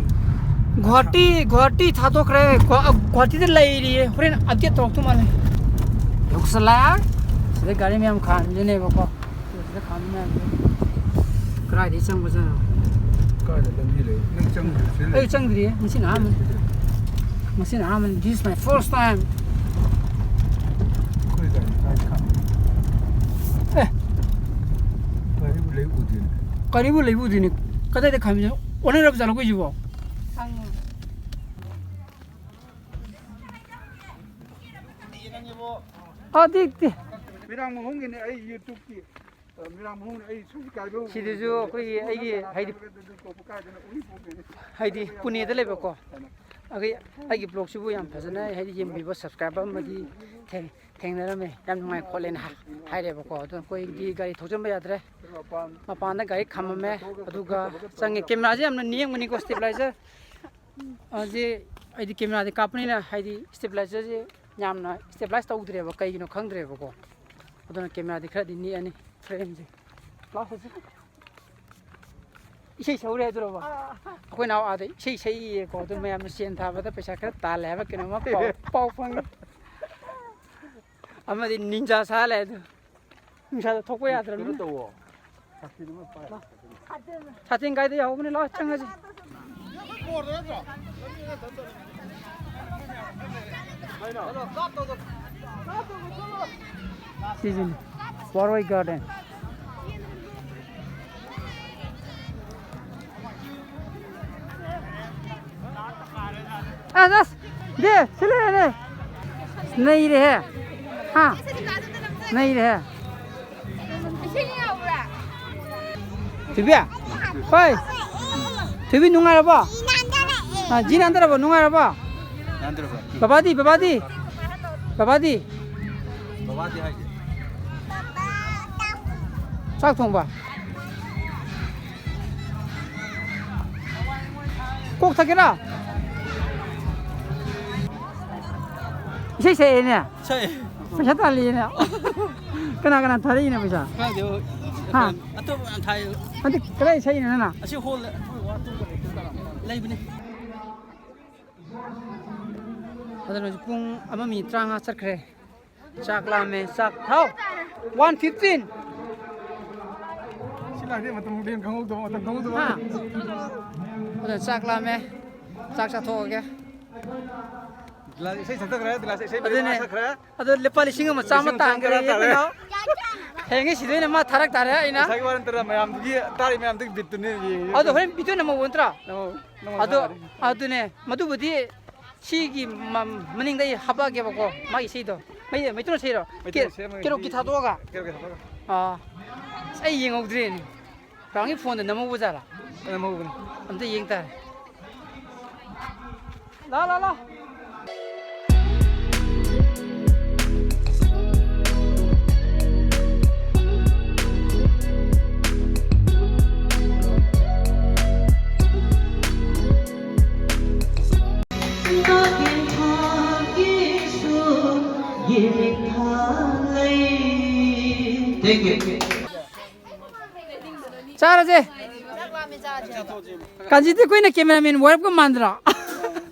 ꯒꯨꯍꯥꯇꯤ, ꯒꯨꯍꯥꯇꯤ ꯊꯥꯗꯣꯛꯈ꯭ꯔꯦ꯫ ꯒꯨꯍꯥ-, ꯒꯨꯍꯥꯇꯤꯗ ꯂꯩꯔꯤꯌꯦ꯫ ꯍꯣꯔꯦꯟ update ꯇꯧꯔꯛꯇꯧ ꯃꯥꯜꯂꯦ꯫ ꯌꯧꯁꯜꯂꯛꯑꯦ꯫ ꯁꯤꯗ ꯒꯥꯔꯤ ꯃꯌꯥꯝ ꯈꯥꯝꯃꯤꯗꯨꯅꯦꯕꯀꯣ꯫ ꯁꯤꯗ ꯈꯥꯝꯃꯤ ꯃꯌꯥꯝꯁꯦ꯫ ꯀꯗꯥꯏꯗꯒꯤ ꯆꯪꯕ ꯖꯥꯠꯅꯣ? ꯀꯥꯏꯗ ꯂꯝꯕꯤ ꯂꯩ? ꯅꯪ ꯆꯪꯗ꯭ꯔꯤꯕ ꯁꯤꯗ ꯑꯩ ꯂꯩ? ꯆꯪꯗ꯭ꯔꯤꯌꯦ꯫ ꯉꯁꯤꯅ ꯑꯍꯥꯟꯕꯅꯤ꯫ ꯁꯤꯗ꯫ ꯉꯁꯤꯅ ꯑꯍꯥꯟꯕꯅꯤ꯫ This is my first time. ꯑꯩꯈꯣꯏ ꯒꯥꯔꯤ ꯀꯥꯏ ꯈꯥꯝꯃꯤ? ꯑꯦ꯫ ꯒꯥꯔꯤꯕꯨ ꯂꯩ ꯎꯗꯦꯅꯦ꯫ ꯒꯥꯔꯤꯕꯨ ꯂꯩꯕ ꯎꯗꯦꯅꯦ꯫ ꯀꯗꯥꯏꯗ ꯈꯥꯝꯃꯤꯅꯣ? ꯑꯣꯟꯅꯔꯕ ꯖꯥꯠꯂꯣ ꯑꯩꯈꯣꯏꯁꯤꯕꯣ? ꯑꯗꯤꯛꯇꯤ꯫ ꯃꯤꯔꯥꯡ ꯃꯍꯨꯝꯒꯤꯅꯦ ꯑꯩ YouTube ꯀꯤ꯫ ꯃꯤꯔꯥꯡ ꯃꯍꯨꯝꯅ ꯑꯩ ꯁꯨꯝ ꯀꯥꯏꯕ ꯁꯤꯗꯁꯨ ꯑꯩꯈꯣꯏꯒꯤ ꯑꯩꯒꯤ ꯍꯥꯏꯗꯤ, ꯀꯥꯏꯗꯅ ꯎꯔꯤ ꯄꯣꯠꯅꯦ꯫ ꯍꯥꯏꯗꯤ ꯄꯨꯅꯦꯗ ꯂꯩꯕꯀꯣ꯫ ꯑꯩꯈꯣꯏ, ꯑꯩꯒꯤ ꯕ꯭ꯂꯣꯒꯁꯤꯕꯨ ꯌꯥꯝ ꯐꯖꯅ ꯍꯥꯏꯗꯤ ꯌꯦꯡꯕꯤꯕ ꯁꯕꯁꯀ꯭ꯔꯥꯏꯕꯔ ꯑꯃꯗꯤ ꯊꯦꯡ-, ꯊꯦꯡꯅꯔꯝꯃꯦ꯫ ꯌꯥꯝ ꯅꯨꯡꯉꯥꯏ ꯈꯣꯠꯂꯦꯅ ꯍꯥ-, ꯍꯥꯏꯔꯦꯕꯀꯣ꯫ ꯑꯗꯨꯅ ꯑꯩꯈꯣꯏꯗꯤ ꯒꯥꯔꯤ ꯊꯧꯖꯤꯟꯕ ꯌꯥꯗ꯭ꯔꯦ꯫ ꯃꯄꯥꯟꯗ ꯒꯥꯔꯤ ꯈꯥꯝꯃꯝꯃꯦ꯫ ꯑꯗꯨꯒ ꯆꯪꯉꯦ꯫ ꯀꯦꯃꯦꯔꯥꯁꯦ ꯌꯥꯝꯅ ꯅꯦꯡꯕꯅꯤꯀꯣ, ꯁ꯭ꯇꯦꯕꯤꯂꯥꯏꯖꯔ꯫ ꯑꯁꯤ ꯑꯩꯗꯤ ꯀꯦꯃꯦꯔꯥꯗꯤ ꯀꯥꯞꯄꯅꯤꯅ ꯍꯥꯏꯗꯤ ꯁ꯭ꯇꯦꯕꯤꯂꯥꯏꯖꯔꯁꯦ ꯌꯥꯝꯅ ꯁ꯭ꯇꯦꯕꯤꯂꯥꯏꯁ ꯇꯧꯗ꯭ꯔꯦꯕ, ꯀꯩꯒꯤꯅꯣ ꯈꯪꯗ꯭ꯔꯦꯕꯀꯣ꯫ ꯑꯗꯨꯅ ꯀꯦꯃꯦꯔꯥꯗꯤ ꯈꯔꯗꯤ ꯅꯦꯛꯑꯅꯤ ꯐ꯭ꯔꯦꯝꯁꯦ꯫ ꯂꯥꯎ ꯁꯠꯁꯦ꯫ ꯏꯁꯩ ꯁꯛꯎꯔꯦ ꯍꯥꯏꯗꯨꯔꯕ? ꯑꯩꯈꯣꯏ ꯅꯥꯎ ꯑꯥꯗ ꯏꯁꯩ ꯁꯛꯏꯌꯦꯀꯣ, ꯑꯗꯨ ꯃꯌꯥꯝꯅ ꯁꯦꯟ ꯊꯥꯕꯗ ꯄꯩꯁꯥ ꯈꯔ ꯇꯥꯜꯂꯦ ꯍꯥꯏꯕ ꯀꯩꯅꯣꯝꯃ ꯄꯥꯎ, ꯄꯥꯎ ꯐꯪꯉꯤ꯫ ꯑꯃꯗꯤ ꯅꯤꯟꯖꯥ ꯁꯥ ꯂꯩ ꯑꯗꯨ꯫ ꯅꯨꯡꯁꯥꯗ ꯊꯣꯛꯄ ꯌꯥꯗ꯭ꯔꯕꯅꯤꯅ꯫ ꯀꯩꯅꯣ ꯇꯧꯋꯣ꯫ ꯁꯥꯇꯤꯟ ꯑꯃ ꯄꯥꯏ꯫ ꯁꯥꯇꯤꯟ ꯀꯥꯏꯗ ꯌꯥꯍꯧꯕꯅꯤ? ꯂꯥꯛꯑꯣ, ꯆꯪꯉꯁꯤ꯫ ꯁꯤꯁꯤꯅꯤ, ꯋꯥꯔꯣꯏ ꯒꯥꯔꯗꯦꯟ꯫ ꯑꯁ, ꯑꯁ, ꯗꯦ, ꯁꯤ ꯂꯩꯔꯦꯅꯦ꯫ ꯅꯩꯔꯦꯍꯦ꯫ ꯍꯥ? ꯅꯩꯔꯦꯍꯦ꯫ ꯊꯣꯏꯕꯤ? ꯍꯣꯏ꯫ ꯊꯣꯏꯕꯤ, ꯅꯨꯡꯉꯥꯏꯔꯕꯣ? ꯑ, ꯖꯤ ꯅꯥꯟꯗꯔꯕꯣ? ꯅꯨꯡꯉꯥꯏꯔꯕꯣ? ꯅꯥꯟꯗꯔꯕꯣ? ꯕꯕꯥꯗꯤ, ꯕꯕꯥꯗꯤ? ꯕꯕꯥꯗꯤ? ꯕꯕꯥꯗꯤ ꯍꯥꯏꯁꯦ? ꯆꯥꯛ ꯊꯣꯡꯕ꯫ ꯀꯣꯛ ꯊꯛꯀꯦꯔꯥ? ꯏꯁꯩ ꯁꯛꯑꯦꯅꯦ꯫ ꯁꯛꯑꯦ꯫ ꯄꯩꯁꯥ ꯇꯥꯜꯂꯤꯅꯦ꯫ ꯀꯅꯥ ꯀꯅꯥ ꯊꯥꯔꯛꯏꯅꯣ ꯄꯩꯁꯥ? ꯈꯪꯗꯦ, ꯍꯣꯏ꯫ ꯍꯥ? ꯑꯇꯣꯞꯄ ꯌꯥꯝ ꯊꯥꯏ꯫ ꯑꯗꯨ ꯀꯗꯥꯏ ꯁꯛꯏꯅꯣ ꯅꯪꯅ? ꯑꯁꯤ ꯍꯣꯜꯗ ꯂꯩꯕꯅꯦ꯫ ꯑꯗꯨꯅ ꯍꯧꯖꯤꯛ ꯄꯨꯡ ꯑꯃ ꯃꯤꯅꯤꯠ ꯇꯔꯥꯃꯉꯥ ꯆꯠꯈ꯭ꯔꯦ꯫ ꯆꯥꯛ ꯂꯥꯝꯃꯦ, ꯆꯥꯛ꯫ ꯍꯥꯎ! One fifteen꯫ ꯁꯤ ꯂꯥꯛꯇꯦ, ꯃꯇꯝ ꯈꯪꯍꯧꯗꯕ, ꯃꯇꯝ ꯈꯪꯍꯧꯗꯕ꯫ ꯍꯥ? ꯑꯗꯨꯅ ꯆꯥꯛ ꯂꯥꯝꯃꯦ, ꯆꯥꯛ ꯆꯥꯊꯣꯛꯑꯒꯦ꯫ ꯗꯤꯂꯥꯁ ꯏꯁꯩ ꯁꯛꯊꯈ꯭ꯔꯦ, ꯗꯤꯂꯥꯁ ꯏꯁꯩ ꯃꯔꯤ ꯑꯗꯨꯅꯦ꯫ ꯃꯉꯥ ꯁꯛꯈ꯭ꯔꯦ꯫ ꯑꯗꯣ ꯂꯨꯄꯥ ꯂꯤꯁꯤꯡ ꯑꯃ ꯆꯥꯝꯃ ꯂꯤꯁꯤꯡ ꯑꯃ ꯆꯥꯝꯃ ꯇꯥꯟꯈ꯭ꯔꯦ ꯇꯥꯔꯦ꯫ ꯑꯩꯈꯣꯏꯅ꯫ ꯍꯌꯦꯡꯒꯤ ꯁꯤꯗ ꯑꯣꯏꯅ ꯃꯥ ꯊꯥꯔꯛ ꯇꯥꯔꯦ ꯑꯩꯅ꯫ ꯉꯁꯥꯏꯒꯤ ꯋꯥ ꯅꯠꯇꯅ ꯃꯌꯥꯝꯗꯨꯒꯤ, ꯇꯥꯔꯤ ꯃꯌꯥꯝꯗꯨꯒꯤ ꯕꯤꯠꯇꯨꯅꯦ ꯌꯦꯡꯉꯤꯁꯦ꯫ ꯑꯗꯣ ꯍꯣꯔꯦꯟ ꯕꯤꯠꯇꯨ ꯅꯝꯍꯧꯕ ꯅꯠꯇ꯭ꯔꯣ? ꯅꯝꯍꯧ-, ꯅꯝꯍꯧ ꯑꯗꯣ ꯊꯥꯔꯛꯑꯅꯤ꯫ ꯑꯗꯨꯅꯦ, ꯃꯗꯨꯕꯨꯗꯤ ꯁꯤꯒꯤ ꯃ-, ꯃꯅꯤꯡꯗ ꯑꯩ ꯍꯥꯄꯛꯑꯒꯦꯕꯀꯣ, ꯃꯥꯒꯤ ꯏꯁꯩꯗꯣ꯫ ꯃꯩ-, ꯃꯩꯇꯩꯂꯣꯟ ꯏꯁꯩꯔꯣ? ꯃꯩꯇꯩꯂꯣꯟ ꯀꯦ-, ꯏꯁꯩ ꯑꯃ ꯀꯦꯔꯣꯀꯤ ꯂꯩ-, ꯊꯥꯗꯣꯛꯑꯒ? ꯀꯦꯔꯣꯀꯤ ꯊꯥꯗꯣꯛꯑꯒ꯫ ꯑꯥ꯫ ꯑꯁ, ꯑꯩ ꯌꯦꯡꯍꯧꯗ꯭ꯔꯦꯅꯦ꯫ ꯕ꯭ꯔꯥꯎꯟꯒꯤ ꯐꯣꯟꯗ ꯅꯝꯍꯧꯕ ꯖꯥꯠꯂꯥ? ꯅꯝꯍꯧꯕꯅꯤ꯫ ꯑꯝꯇ ꯌꯦꯡ ꯇꯥꯔꯦ꯫ ꯂꯥ, ꯂꯥ, ꯂꯥ꯫ Thank you. ꯆꯥꯔꯁꯦ꯫ ꯀꯥꯟꯆꯤꯗꯤ ꯑꯩꯈꯣꯏꯅ cameraman ꯋꯥꯏꯔꯞꯀ ꯃꯥꯟꯗ꯭ꯔꯣ?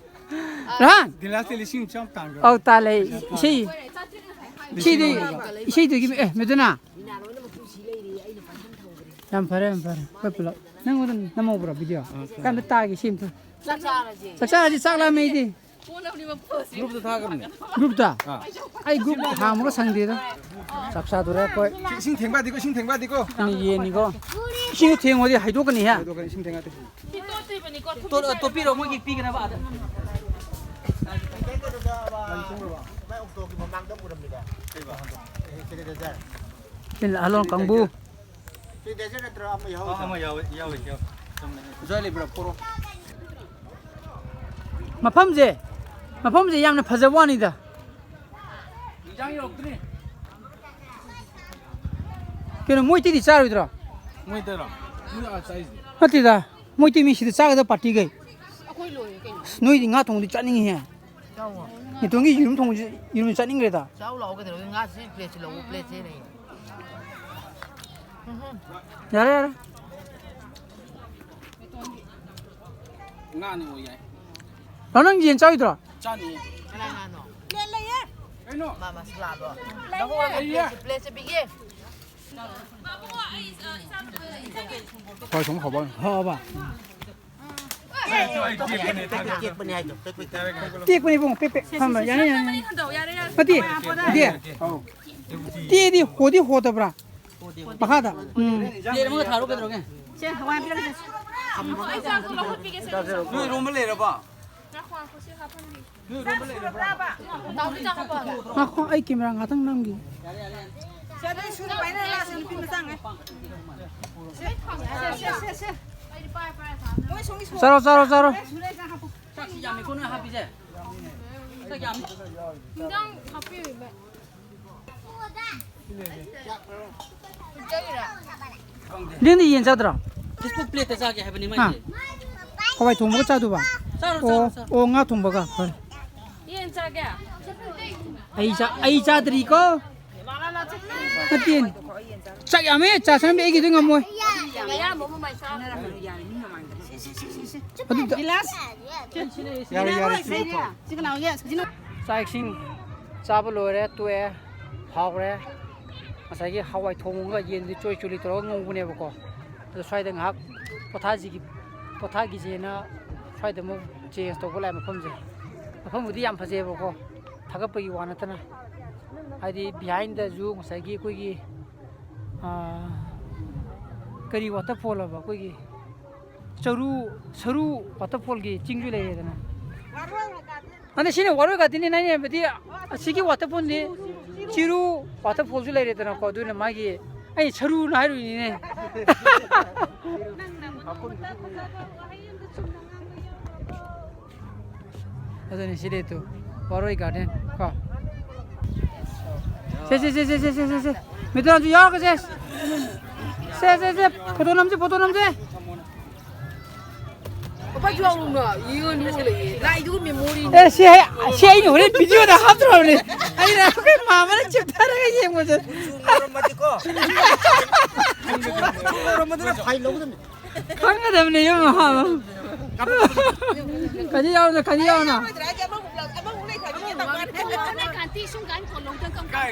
ꯔꯍꯥꯟ? ꯒꯤꯂꯥꯁꯇ ꯂꯤꯁꯤꯡ ꯆꯥꯝ ꯇꯥꯡꯈ꯭ꯔꯦ꯫ ꯑꯧ, ꯇꯥꯜꯂꯦ꯫ ꯏꯁꯩ, ꯏꯁꯩꯗꯨ, ꯏꯁꯩꯗꯨꯒꯤ, ꯑꯦ, ꯃꯦꯗꯨꯅꯥ꯫ ꯌꯥꯝ ꯐꯔꯦ, ꯌꯥꯝ ꯐꯔꯦ꯫ ꯑꯩꯈꯣꯏ ꯄꯨꯂꯞ꯫ ꯅꯪꯉꯣꯟꯗ ꯅꯝꯍꯧꯕ꯭ꯔꯣ video? ꯑꯥ, ꯆꯥꯛ ꯆꯥꯔꯁꯦ꯫ ꯆꯥꯛ ꯆꯥꯔꯁꯤ, ꯆꯥꯛ ꯂꯥꯝꯃꯦ ꯑꯩꯗꯤ꯫ Groupꯇ ꯊꯥꯈ꯭ꯔꯕꯅꯦ꯫ Groupꯇ? ꯑꯥ꯫ ꯑꯩ group ꯍꯥꯡꯕꯒ ꯁꯪꯗꯦꯗ꯫ ꯆꯥꯛ ꯆꯥꯗꯣꯔꯦ ꯑꯩꯈꯣꯏ꯫ ꯏꯁꯤꯡ ꯊꯦꯡꯕ ꯌꯥꯗꯦꯀꯣ, ꯏꯁꯤꯡ ꯊꯦꯡꯕ ꯌꯥꯗꯦꯀꯣ꯫ ꯅꯪ ꯌꯦꯟꯅꯤꯀꯣ꯫ ꯏꯁꯤꯡ ꯊꯦꯡꯉꯗꯤ ꯍꯩꯗꯣꯛꯀꯅꯤꯍꯦ꯫ ꯍꯩꯗꯣꯛꯀꯅꯤ, ꯏꯁꯤꯡ ꯊꯦꯡꯉꯗꯤ꯫ ꯇꯣ-, ꯇꯣꯠꯄꯤꯔꯣ, ꯃꯣꯏꯒꯤ ꯄꯤꯒꯅꯕ ꯑꯥꯗ꯫ ꯁꯤ ꯂꯥꯛꯍꯜꯂꯣ, ꯀꯥꯡꯕꯨ꯫ ꯑꯣ, ꯑꯃ ꯌꯥꯎꯋꯦ, ꯌꯥꯎꯋꯦ, ꯌꯥꯎꯋꯦ꯫ ꯆꯨꯝꯃꯦ꯫ ꯖꯣꯏ ꯂꯩꯕ꯭ꯔꯥ? ꯄꯣꯔꯣ꯫ ꯃꯐꯝꯁꯦ, ꯃꯐꯝꯁꯦ ꯌꯥꯝꯅ ꯐꯖꯕ ꯋꯥꯅꯤꯗ꯫ ꯏꯟꯖꯥꯡ ꯌꯧꯔꯛꯇ꯭ꯔꯤ꯫ ꯀꯩꯅꯣ, ꯃꯣꯏ ꯑꯇꯩꯗꯤ ꯆꯥꯔꯣꯏꯗ꯭ꯔꯣ? ꯃꯣꯏ ꯑꯇꯩꯔꯣ? ꯃꯣꯏ ꯑꯥ ꯆꯥꯏꯁꯤꯗꯤ꯫ ꯅꯠꯇꯦꯗ, ꯃꯣꯏ ꯑꯇꯩ ꯃꯤ ꯁꯤꯗ ꯆꯥꯒꯗꯕ partyꯈꯩ꯫ ꯑꯩꯈꯣꯏ ꯂꯣꯏꯔꯦ ꯀꯩꯅꯣ꯫ ꯑꯁ, ꯅꯣꯏꯗꯤ ꯉꯥ ꯊꯣꯡꯕꯗꯤ ꯆꯥꯅꯤꯡꯉꯤꯍꯦ꯫ ꯆꯥꯎꯋꯣ꯫ ꯅꯦꯇꯣꯟꯒꯤ ꯌꯦꯔꯨꯝ ꯊꯣꯡꯕꯁꯦ, ꯌꯦꯔꯨꯝꯁꯦ ꯆꯥꯅꯤꯡꯈ꯭ꯔꯦꯗ꯫ ꯆꯥꯎ ꯂꯥꯛꯑꯣ ꯀꯩꯗꯧꯔꯒꯦ? ꯉꯥꯁꯤ plateꯁꯤ ꯂꯧꯑꯣ, plateꯁꯦ ꯂꯩꯌꯦ꯫ ꯎꯝꯍꯨꯝ꯫ ꯌꯥꯔꯦ, ꯌꯥꯔꯦ꯫ ꯉꯥꯅꯤ ꯑꯣꯏ ꯌꯥꯏ꯫ ꯔꯥꯎ, ꯅꯪ ꯌꯦꯟ ꯆꯥꯔꯣꯏꯗ꯭ꯔꯣ? ꯆꯥꯅꯤꯌꯦ꯫ ꯀꯅꯥ ꯉꯥꯅꯣ? ꯌꯦꯟ ꯂꯩꯌꯦ꯫ ꯀꯩꯅꯣ? ꯃꯥ ꯃꯁꯂꯥꯗꯣ꯫ ꯂꯩꯌꯦ꯫ ꯂꯧꯍꯧꯔꯒ plateꯁꯦ, plateꯁꯦ ꯄꯤꯒꯦ꯫ ꯍꯋꯥꯏ ꯊꯣꯡ ꯍꯥꯎꯕ꯫ ꯍꯥꯎꯕ꯫ ꯇꯦꯛꯄꯅꯦ ꯍꯥꯏꯗꯣ, ꯄꯦꯛ ꯄꯦꯛ ꯇꯦꯛꯄꯅꯦ ꯏꯕꯨꯡꯉꯣ, ꯄꯦꯛ ꯄꯦꯛ꯫ ꯐꯝꯕ ꯌꯥꯅꯤ, ꯌꯥꯅꯤ, ꯌꯥꯅꯤ꯫ ꯅꯠꯇꯦ, ꯅꯠꯇꯦ꯫ ꯇꯦꯛꯑꯗꯤ ꯍꯣꯗꯤ ꯍꯣꯗꯕ꯭ꯔꯥ? ꯃꯈꯥꯗ꯫ ꯎꯝ꯫ Plate ꯑꯃꯒ ꯊꯥꯔꯣ ꯀꯩꯗꯧꯔꯒꯦ? ꯁꯦ, ꯍꯋꯥꯏ ꯄꯤꯔꯛꯀꯦ꯫ ꯅꯣꯏ ꯏꯔꯣꯝꯕ ꯂꯩꯔꯕꯣ? ꯅꯣꯏ ꯏꯔꯣꯝꯕ ꯂꯩꯔꯕ꯭ꯔꯥ? ꯉꯥꯏꯈꯣ, ꯑꯩ camera ꯉꯥꯛꯇꯪ ꯅꯝꯒꯦ꯫ ꯁꯦ, ꯅꯣꯏ ꯁꯨꯅ ꯄꯥꯏꯅꯔ ꯂꯥꯛꯑꯁꯦ, ꯅꯨꯄꯤ ꯃꯆꯥꯉꯩ꯫ ꯁꯦ, ꯁꯦ, ꯁꯦ, ꯁꯦ꯫ ꯆꯥꯔꯣ, ꯆꯥꯔꯣ, ꯆꯥꯔꯣ꯫ ꯁꯨꯔꯦ, ꯏꯟꯖꯥꯡ ꯍꯥꯞꯄꯣ꯫ ꯌꯥꯝꯃꯤꯀꯣ ꯅꯣꯏ ꯍꯥꯞꯄꯤꯁꯦ꯫ ꯆꯥꯛ ꯌꯥꯝꯃꯤ꯫ ꯏꯟꯖꯥꯡ ꯍꯥꯞꯄꯤꯔꯤꯕ꯫ ꯅꯪꯗꯤ ꯌꯦꯟ ꯆꯥꯗ꯭ꯔꯣ? ꯐꯤꯁꯄꯨ ꯄ꯭ꯂꯦꯠꯇ ꯆꯥꯒꯦ ꯍꯥꯏꯕꯅꯤ ꯍꯥ? ꯃꯥꯏꯁꯦ꯫ ꯍꯋꯥꯏ ꯊꯣꯡꯕꯒ ꯆꯥꯗꯨꯕ? ꯆꯥꯔꯣ, ꯑꯣ ꯆꯥꯔꯣ, ꯆꯥꯔꯣ꯫ ꯑꯣ ꯉꯥ ꯊꯣꯡꯕꯒ ꯐꯔꯦ꯫ ꯌꯦꯟ ꯆꯥꯒꯦ꯫ ꯑꯩ ꯆꯥ ꯑꯩ ꯆꯥꯗ꯭ꯔꯤꯀꯣ꯫ ꯅꯠꯇꯦ꯫ ꯆꯥꯛ ꯌꯥꯝꯃꯦ ꯆꯥ ꯁꯅꯝꯕꯤ ꯑꯩꯒꯤꯗꯤ ꯉꯝꯃꯣꯏ꯫ ꯑꯌꯥꯝꯕ ꯃꯃꯜ ꯆꯥ꯫ ꯑꯗꯨꯗ ꯌꯥꯔꯦ ꯌꯥꯔꯦ ꯁꯤ ꯆꯥꯛ ꯏꯁꯤꯡ ꯆꯥꯕ ꯂꯣꯏꯔꯦ ꯇꯣꯛꯑꯦ꯫ ꯍꯥꯎꯔꯦ꯫ ꯉꯁꯥꯏꯒꯤ ꯍꯋꯥꯏ ꯊꯣꯡꯉꯒ ꯌꯦꯟꯗꯤ ꯆꯣꯏ ꯆꯨꯂꯤ ꯇꯧꯔꯒ ꯉꯧꯕꯅꯦꯕꯀꯣ꯫ ꯑꯗꯣ ꯁ꯭ꯋꯥꯏꯗ ꯉꯥꯏꯍꯥꯛ ꯄꯣꯊꯥꯁꯤꯒꯤ ꯄꯣꯊꯥꯈꯤꯁꯦꯅ ꯁ꯭ꯋꯥꯏꯗ ꯑꯃꯨꯛ ꯆꯦꯟꯖ ꯇꯧꯕ ꯂꯥꯛꯑꯦ ꯃꯐꯝꯁꯦ꯫ ꯃꯐꯝꯕꯨꯗꯤ ꯌꯥꯝ ꯐꯖꯩꯑꯕꯀꯣ꯫ ꯊꯥꯒꯠꯄꯒꯤ ꯋꯥ ꯅꯠꯇꯅ ꯍꯥꯏꯗꯤ ꯕꯤꯍꯥꯏꯟꯗꯁꯨ ꯉꯁꯥꯏꯒꯤ ꯑꯩꯈꯣꯏꯒꯤ ꯀꯔꯤ ꯋꯥꯇꯔꯐꯣꯜ ꯍꯥꯏꯕ ꯑꯩꯈꯣꯏꯒꯤ ꯆꯔꯨ ꯁꯔꯨ ꯋꯥꯇꯔꯐꯣꯜꯒꯤ ꯆꯤꯡꯁꯨ ꯂꯩꯔꯦꯗꯅ꯫ ꯑꯗ ꯁꯤꯅ ꯋꯥꯔꯣꯏ ꯒꯥꯔꯗꯦꯟꯅꯤ ꯅꯪ ꯍꯥꯏꯕꯗꯤ ꯑꯁꯤꯒꯤ ꯋꯥꯇꯔꯐꯣꯜꯗꯤ ꯆꯤꯔꯨ ꯋꯥꯇꯔꯐꯣꯜꯁꯨ ꯂꯩꯔꯦꯗꯅꯀꯣ꯫ ꯑꯗꯨꯅ ꯃꯥꯒꯤ ꯑꯩ ꯁꯔꯨꯅ ꯍꯥꯏꯔꯨꯏꯅꯤꯅꯦ꯫ ꯑꯗꯨꯅꯤ ꯁꯤꯗꯤ ꯇꯨ ꯋꯥꯔꯣꯏ ꯒꯥꯔꯗꯦꯟ ꯀꯣ꯫ ꯁꯦ ꯁꯦ ꯁꯦ ꯁꯦ ꯁꯦ ꯁꯦ ꯁꯦ ꯁꯦ ꯃꯤꯇꯔꯁꯨ ꯌꯥꯎꯔꯒ ꯁꯦ ꯁꯦ ꯁꯦ ꯁꯦ ꯐꯣꯇꯣ ꯅꯝꯁꯤ ꯐꯣꯇꯣ ꯅꯝꯁꯤ꯫ ꯄꯄꯥꯁꯨ ꯌꯥꯎꯔꯨꯅ ꯌꯦꯡꯉ ꯅꯣꯛ ꯂꯩꯌꯦ ꯂꯥꯏꯗꯨꯒ ꯃꯦꯃꯣꯔꯤ꯫ ꯑꯦ ꯁꯤ ꯍꯦ ꯁꯤ ꯑꯩꯅ ꯍꯣꯔꯦꯟ ꯚꯤꯗꯤꯑꯣꯗ ꯍꯥꯞꯇ꯭ꯔꯕꯅꯦ꯫ ꯑꯩꯅ ꯑꯩꯈꯣꯏ ꯃꯥꯃꯅ ꯆꯤꯞꯊꯔꯒ ꯌꯦꯡꯕꯗ꯫ ꯂꯧꯔꯝꯕꯗꯨꯅ ꯐꯥꯏꯜ ꯂꯧꯒꯗꯕꯅꯤ꯫ ꯈꯪꯒꯗꯕꯅꯦ ꯌꯨꯝ ꯃꯍꯥꯕ꯫ ꯀꯔꯤ ꯌꯥꯎꯅ ꯀꯔꯤ ꯌꯥꯎꯅ꯫ ꯀꯥꯟꯇꯤ ꯁꯨꯝ ꯀꯥꯟ ꯀꯣꯜ ꯂꯧꯗ ꯀꯝ ꯀꯥꯏ꯫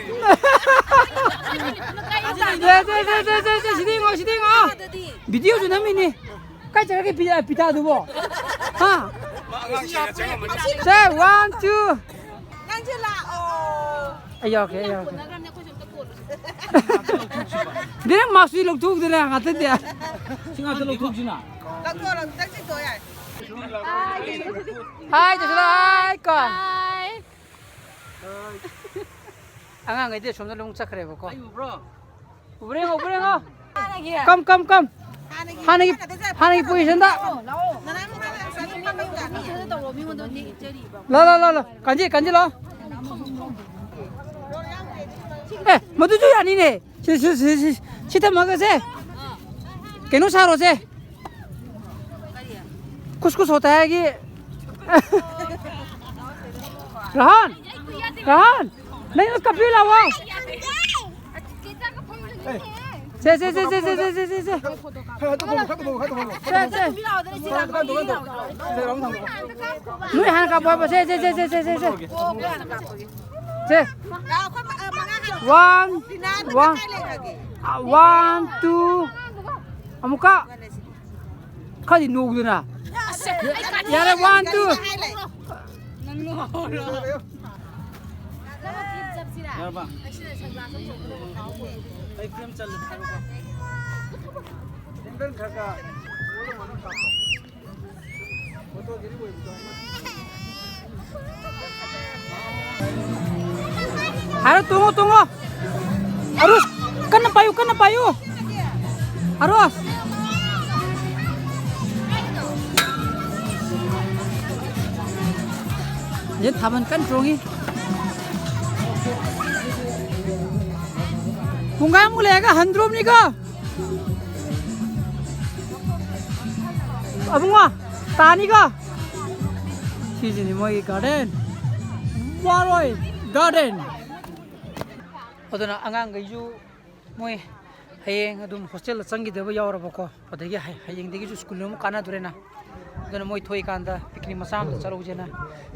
ꯁꯤꯗꯤ ꯌꯦꯡꯉꯣ ꯁꯤꯗꯤ ꯌꯦꯡꯉꯣ꯫ ꯚꯤꯗꯤꯑꯣꯁꯨ ꯅꯝꯃꯤꯅꯤ꯫ ꯀꯥꯏ ꯆꯠꯈ꯭ꯔꯒꯦ ꯄꯤ- ꯄꯤꯇꯥꯗꯨꯕꯣ? ꯍꯥ? ꯁꯦ ꯋꯥꯟ ꯇꯨ꯫ ꯅꯪꯁꯨ ꯂꯥꯛꯑꯣ꯫ ꯑꯩ ꯌꯥꯎꯔꯛꯀꯦ ꯑꯩ ꯌꯥꯎꯔꯛꯀꯦ꯫ ꯗꯤꯔꯦꯛ ꯃꯥꯛꯁꯤ ꯂꯧꯊꯣꯛꯎꯗꯅ ꯉꯥꯛꯇꯗꯤ꯫ ꯁꯤ ꯉꯥꯛꯇ ꯂꯧꯊꯣꯛꯁꯤꯅ꯫ ꯂꯧꯊꯣꯛꯑꯣ ꯂꯧꯊꯣꯛꯑꯣ ꯆꯪꯁꯤꯟꯊꯣꯛꯑꯣ ꯌꯥꯔꯦ꯫ ꯍꯥꯏ ꯇꯧꯁꯤꯜꯂꯣ ꯍꯥꯏ ꯀꯣ꯫ ꯑꯉꯥꯡꯈꯩꯗꯤ ꯑꯁꯣꯝꯗ ꯂꯣꯏ ꯆꯠꯈ꯭ꯔꯦꯕꯀꯣ꯫ ꯑꯩ ꯎꯕ꯭ꯔꯣ? ꯎꯕ꯭ꯔꯦ ꯎꯕ꯭ꯔꯦ ꯉꯣ꯫ ꯀꯝ ꯀꯝ ꯀꯝ꯫ ꯍꯥꯟꯅꯒꯤ ꯍꯥꯟꯅꯒꯤ ꯄꯣꯖꯤꯁꯟꯗ꯫ ꯂꯥ, ꯂꯥ, ꯂꯥ, ꯂꯥ꯫ ꯀꯥꯟꯖꯤ, ꯀꯥꯟꯖꯤ, ꯂꯥ꯫ ꯑꯦ, ꯃꯗꯨꯁꯨ ꯌꯥꯅꯤꯅꯦ꯫ ꯁꯤ, ꯁꯤ, ꯁꯤ, ꯁꯤ, ꯁꯤ ꯊꯝꯃꯒꯁꯦ꯫ ꯀꯩꯅꯣ ꯁꯥꯔꯣꯁꯦ꯫ ꯀꯨꯁ ꯀꯨꯁ ꯍꯣꯇꯥ ꯍꯥꯏꯒꯤ꯫ ꯔꯍꯥꯟ, ꯔꯍꯥꯟ, ꯅꯪ ꯀꯞꯄꯤ ꯂꯥꯛꯑꯣ꯫ ꯁꯦ, ꯁꯦ, ꯁꯦ꯫ ꯁꯦ, ꯁꯦ꯫ ꯅꯣꯏ ꯍꯥꯟꯅ ꯀꯥꯞꯄꯣ ꯍꯥꯏꯕ꯫ ꯁꯦ, ꯁꯦ, ꯁꯦ꯫ ꯁꯦ꯫ One, one. ꯑ, ꯋꯥꯟ, ꯇꯨ꯫ ꯑꯃꯨꯛꯀ꯫ ꯈꯔꯗꯤ ꯅꯣꯛꯎꯗꯅ꯫ ꯌꯥꯔꯦ, ꯋꯥꯟ, ꯇꯨ꯫ ꯌꯥꯔꯕ? ꯑꯩ ꯐ꯭ꯔꯦꯝ ꯆꯜꯂꯦ꯫ ꯍꯥꯏꯔꯣꯀꯣ꯫ ꯍꯥꯏꯔꯣ, ꯇꯣꯡꯉꯣ, ꯇꯣꯡꯉꯣ꯫ ꯑꯔꯨꯁ, ꯀꯟꯅ ꯄꯥꯏꯌꯨ, ꯀꯟꯅ ꯄꯥꯏꯌꯨ꯫ ꯑꯔꯨꯁ꯫ ꯍꯧꯖꯤꯛ ꯊꯥꯕꯜ ꯀꯟꯅ ꯆꯣꯡꯉꯤ꯫ ꯄꯨꯡꯈꯥꯏꯃꯨꯛ ꯂꯩꯔꯒ ꯍꯟꯗ꯭ꯔꯣꯝꯅꯤꯀꯣ꯫ ꯑꯕꯨꯡꯉꯣ, ꯇꯥꯅꯤꯀꯣ꯫ ꯁꯤꯁꯤꯅꯤ ꯃꯣꯏꯒꯤ garden꯫ ꯋꯥꯔꯣꯏ garden꯫ ꯑꯗꯨꯅ ꯑꯉꯥꯡꯈꯩꯁꯨ ꯃꯣꯏ ꯍꯌꯦꯡ ꯑꯗꯨꯝ ꯍꯣꯁꯇꯦꯜꯗ ꯆꯪꯈꯤꯗꯕ ꯌꯥꯎꯔꯕꯀꯣ꯫ ꯑꯗꯒꯤ ꯍꯌꯦꯡꯗꯒꯤꯁꯨ ꯁ꯭ꯀꯨꯜ ꯑꯃꯨꯛ ꯀꯥꯟꯅꯗꯣꯔꯦꯅ꯫ ꯑꯗꯨꯅ ꯃꯣꯏ ꯊꯣꯛꯏꯀꯥꯟꯗ ꯄꯤꯛꯅꯤꯛ ꯃꯆꯥ ꯑꯃꯗ ꯆꯠꯍꯧꯁꯦꯅ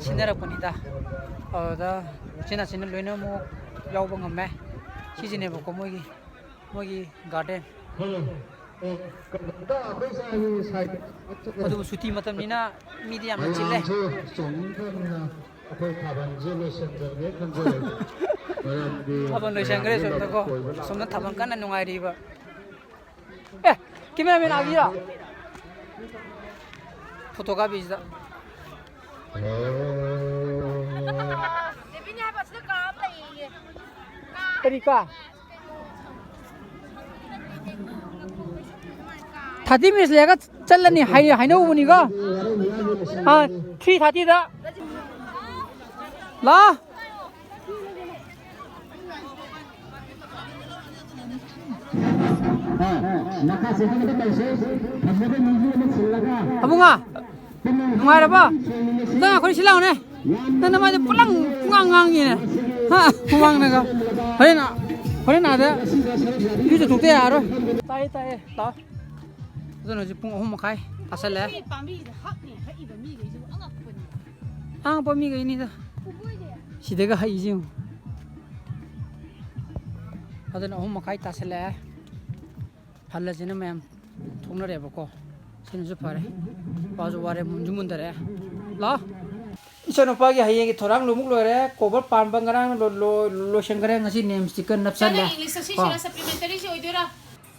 ꯁꯤꯟꯅꯔꯛꯄꯅꯤꯗ꯫ ꯑꯗꯨꯗ ꯎꯆꯤꯟ ꯅꯥꯆꯤꯟꯅ ꯂꯣꯏꯅꯃꯛ ꯌꯥꯎꯕ ꯉꯝꯃꯦ꯫ ꯁꯤꯁꯤꯅꯦꯕꯀꯣ ꯃꯣꯏꯒꯤ, ꯃꯣꯏꯒꯤ garden꯫ ꯑꯗꯨꯕꯨ ꯁꯨꯇꯤ ꯃꯇꯝꯅꯤꯅ ꯃꯤꯗꯤ ꯌꯥꯝꯅ ꯆꯤꯜꯂꯦ꯫ ꯑꯩꯈꯣꯏ ꯊꯥꯕꯜꯁꯦ ꯂꯣꯏꯁꯤꯟꯈ꯭ꯔꯒꯦ ꯈꯟꯖꯔꯦ꯫ ꯃꯔꯝꯗꯤ ꯊꯥꯕꯜ ꯂꯣꯏꯁꯤꯟꯈ꯭ꯔꯦ ꯃꯌꯥꯝꯒꯤ ꯁꯣꯝꯗꯀꯣ꯫ ꯂꯝ ꯀꯣꯏꯕ ꯂꯥꯛꯄ ꯑꯁꯣꯝꯗ ꯊꯥꯕꯜ ꯀꯟꯅ ꯅꯨꯡꯉꯥꯏꯔꯤꯕ꯫ ꯑꯦ, cameraman ꯑꯥꯒꯤꯔꯣ? Photo ꯀꯥꯞꯄꯤꯁꯤꯗ꯫ ꯀꯔꯤ ꯀꯥ? Thirty minutes ꯂꯩꯔꯒ ꯆꯠꯂꯅꯤ ꯍꯥꯏ-, ꯍꯥꯏꯅꯧꯕꯅꯤꯀꯣ꯫ ꯑꯥ, ꯊ꯭ꯔꯤ ꯊꯥꯔꯇꯤꯗ ꯂꯥꯛꯑꯣ꯫ ꯑꯕꯨꯡꯉꯣ, ꯅꯪ ꯑꯩꯈꯣꯏ ꯁꯤ ꯂꯥꯛꯑꯣꯅꯦ꯫ ꯅꯪ ꯅꯃꯥꯏꯗꯣ ꯄꯨꯂꯪ ꯄꯨꯡꯉꯥꯡ ꯉꯥꯡꯉꯤꯅꯦ꯫ ꯍꯥ? ꯍꯨꯃꯥꯡꯅꯒ꯫ ꯍꯣꯔꯦꯟ, ꯍꯣꯔꯦꯟ ꯑꯥꯗ ꯏꯔꯨꯖꯊꯣꯛꯇ ꯌꯥꯔꯔꯣꯏ꯫ ꯇꯥꯏꯌꯦ, ꯇꯥꯏꯌꯦ꯫ ꯂꯥꯛꯑꯣ꯫ ꯑꯗꯨꯅ ꯍꯧꯖꯤꯛ ꯄꯨꯡ ꯑꯍꯨꯝ ꯃꯈꯥꯏ ꯇꯥꯁꯜꯂꯛꯑꯦ꯫ ꯁꯤ ꯄꯥꯝꯕꯤꯁꯤꯗ ꯍꯛꯅꯦ ꯍꯛꯏꯕ ꯃꯤꯈꯩꯁꯤꯕꯨ ꯑꯉꯛꯄꯅꯤ꯫ ꯑꯉꯛꯄ ꯃꯤꯈꯩꯅꯤꯗ꯫ ꯎꯕꯣꯏꯗꯤ꯫ ꯁꯤꯗꯒ ꯍꯛꯏꯁꯤ ꯌꯦꯡꯉꯨ꯫ ꯑꯗꯨꯅ ꯑꯍꯨꯝ ꯃꯈꯥꯏ ꯇꯥꯁꯜꯂꯛꯑꯦ꯫ ꯍꯜꯂꯁꯤꯅ ꯃꯌꯥꯝ ꯊꯣꯛꯅꯔꯦꯕꯀꯣ꯫ ꯁꯤꯅꯁꯨ ꯐꯔꯦ꯫ ꯋꯥꯁꯨ ꯋꯥꯔꯦ, ꯃꯨꯟꯁꯨ ꯃꯨꯟꯊꯔꯛꯑꯦ꯫ ꯂꯥꯛꯑꯣ꯫ ꯏꯆꯥꯅꯨꯄꯥꯒꯤ ꯍꯌꯦꯡꯒꯤ ꯊꯧꯔꯥꯡ ꯂꯣꯏꯃꯛ ꯂꯣꯏꯔꯦ꯫ ꯀꯣꯕꯔ ꯄꯥꯟꯕ ꯉꯔꯥꯡ ꯂꯣ-, ꯂꯣ-, ꯂꯣꯏꯁꯤꯟꯈ꯭ꯔꯦ꯫ ꯉꯁꯤ ꯅꯦꯝ ꯁ꯭ꯇꯤꯛꯀꯔ ꯅꯞꯁꯜꯂꯦ꯫ ꯏꯆꯥꯅ English ꯁꯤ ꯀꯣ꯫ ꯁꯤꯔ supplementary ꯁꯤ ꯑꯣꯏꯗꯣꯏꯔꯥ?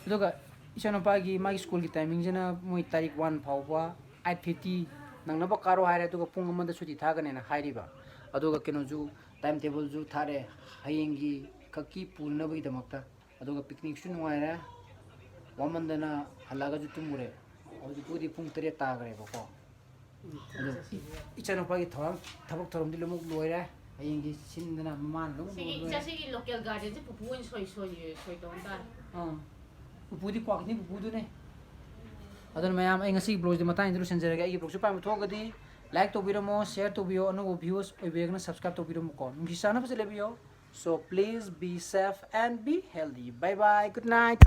ꯑꯗꯨꯒ ꯏꯆꯥꯅꯨꯄꯥꯒꯤ ꯃꯥꯒꯤ ꯁ꯭ꯀꯨꯜꯒꯤ ꯇꯥꯏꯃꯤꯡꯁꯤꯅ ꯃꯣꯏ ꯇꯥꯔꯤꯛ ꯋꯥꯟ ꯐꯥꯎꯕ ꯑꯩꯠ ꯐꯤꯐꯇꯤ ꯅꯪꯅꯕ ꯀꯥꯔꯣ ꯍꯥꯏꯔꯦ, ꯑꯗꯨꯒ ꯄꯨꯡ ꯑꯃꯗ ꯁꯨꯇꯤ ꯊꯥꯒꯅꯦꯅ ꯍꯥꯏꯔꯤꯕ꯫ ꯑꯗꯨꯒ ꯀꯩꯅꯣꯁꯨ, time table ꯁꯨ ꯊꯥꯔꯦ ꯍꯌꯦꯡꯒꯤ ꯈꯛꯀꯤ ꯄꯨꯅꯕꯒꯤꯗꯃꯛꯇ꯫ ꯑꯗꯨꯒ picnic ꯁꯨ ꯅꯨꯡꯉꯥꯏꯔꯦ, ꯋꯥꯃꯟꯗꯅ ꯍꯜꯂꯛꯑꯒꯁꯨ ꯇꯨꯝꯃꯨꯔꯦ꯫ ꯍꯧꯖꯤꯛꯄꯨꯗꯤ ꯄꯨꯡ ꯇꯔꯦꯠ ꯇꯥꯈ꯭ꯔꯦꯕꯀꯣ꯫ ꯑꯗꯨ ꯏꯆꯥꯅꯨꯄꯥꯒꯤ ꯊꯧꯔꯥꯡ, ꯊꯕꯛ ꯊꯧꯔꯝꯗꯤ ꯂꯣꯏꯅꯃꯛ ꯂꯣꯏꯔꯦ꯫ ꯍꯌꯦꯡꯒꯤ ꯁꯤꯟꯗꯅ ꯃꯃꯥꯅ ꯂꯣꯏꯅꯃꯛ ꯁꯤꯒꯤ ꯂꯣꯏꯔꯦ꯫ ꯏꯆꯥꯁꯤꯒꯤ local garden ꯁꯦ ꯄꯨꯄꯨ ꯑꯣꯏꯅ ꯁꯣꯏ-, ꯁꯣꯏ-, ꯁꯣꯏꯗꯧ ꯇꯥꯔꯦ꯫ ꯑꯥ꯫ ꯄꯨꯄꯨꯗꯤ ꯀ꯭ꯋꯥꯀꯩꯊꯦꯜ ꯄꯨꯄꯨꯗꯨꯅꯦ꯫ ꯑꯗꯨꯅ ꯃꯌꯥꯝ, ꯑꯩ ꯉꯁꯤꯒꯤ vlog ꯁꯦ ꯃꯇꯥꯡꯁꯤꯗ ꯂꯣꯏꯁꯤꯟꯖꯔꯒꯦ꯫ ꯑꯩꯒꯤ vlog ꯁꯦ ꯄꯥꯝꯕ ꯊꯣꯛꯑꯒꯗꯤ like ꯇꯧꯕꯤꯔꯝꯃꯣ, share ꯇꯧꯕꯤꯌꯣ, ꯑꯅꯧꯕ viewers ꯑꯣꯏꯕꯤꯔꯒꯅ subscribe ꯇꯧꯕꯤꯔꯝꯃꯨꯀꯣ꯫ ꯅꯨꯡꯁꯤ ꯆꯥꯟꯅꯕꯁꯦ ꯂꯩꯕꯤꯌꯣ꯫ So please be safe and be healthy. Bye bye. Good night.